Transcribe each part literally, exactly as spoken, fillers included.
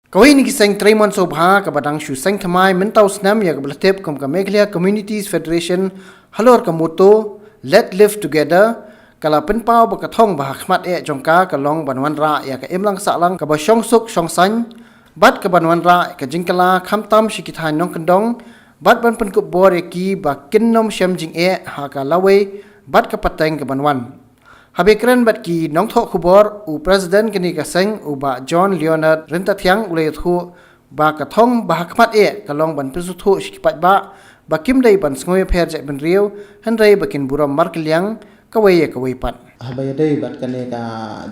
Kawei na ki seng trei mon sngewbha kaba dang shu seng thymmai mynta u snem ïa kaba la tip kum ka Meghalaya Communities Federation halor ka motto Let Live Together, ka la pynpaw ba ka thong ba ha khmat eh jong ka ka long ban wanrah ïa ka imlang sahlang kaba shongsuk shongsaiñ bad ka ban wanrah ka jingkylla khamtam sha ki thaiñ nongkyndong bad ban pynkup bor ïa ki ba kin nym shem jingeh ha ka lawei bad ka pateng ka ban wan. Haba kren bad ki nongthoh khubor, u President kane ka seng, u Bah John Leonard Ryntathiang, u la ïathuh ba ka thong ba ha khmat eh ka long ban pynsngewthuh sha ki paidbah ba kim dei ban sngew ïapher jaitbynriew, hynrei ba kin burom markylliang kawei ïa kawei pat. Haba ïadei bad kane ka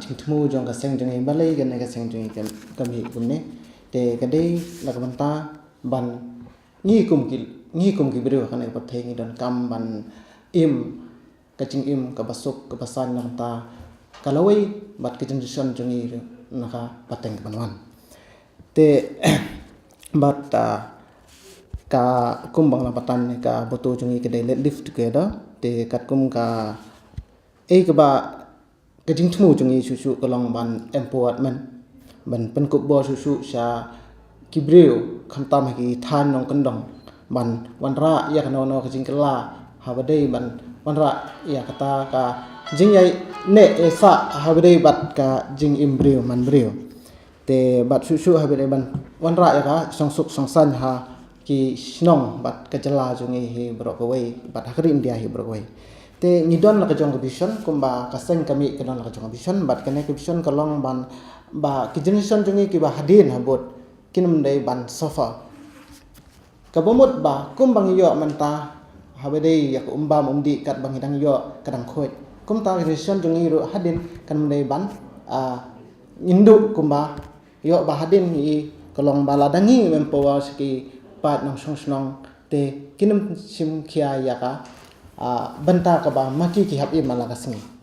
jingthmu jong ka seng jong ngi, balei kane ka seng jong ngi ka, ka mih kumne? Te ka dei na ka bynta ban ngi kum ki, ngi kum ki briew ha kane ka pyrthei ngi donkam ban im ka jingim kaba suk kaba saiñ na ka bynta ka lawei bad ka generation jong ngi na ka pateng ka ban wan. Te bad, ah, ka kum ba nga la batai, ka motto jong ngi ka dei Let Live Together. Te katkum ka, eh, kaba ka jingthmu jong ngi shuh shuh ka long ban empowerment, ban pynkup bor shuh shuh sha ki briew khamtam ha ki thaiñ nongkyndong ban wanrah ïa kano kano ka jingkylla haba dei ban wanrah ïa kata ka jingïaineh ïasah haba dei bad ka jingim briew man briew. Te bad shuh shuh haba dei ban wanrah ïa ka shongsuk shongsaiñ ha ki shnong bad ka jylla jong ngi hi baroh kawei bad ha ka ri India hi baroh kawei. Te ngi don la ka jong ka vision kumba ka seng ka mih ka don la ka jong ka vision bad kane ka vision ka long ban ba ki generation jong ngi kiba hadien habud kin ym dei ban suffer. Kaba mut ba kumba ngi ïoh mynta haba dei ïa ka umbam umdih katba ngi dang ïoh ka dang khuid. Kumta ka generation jong ngi ruh hadien kan ym dei ban, ah, ngin duh kumba ïoh ba hadien ngi ka long ba lada ngi empower sha ki paid nongshong shnong te kin ym shim khia ïa ka, ah, bynta kaba ma ki ki hap im man la ka sngi.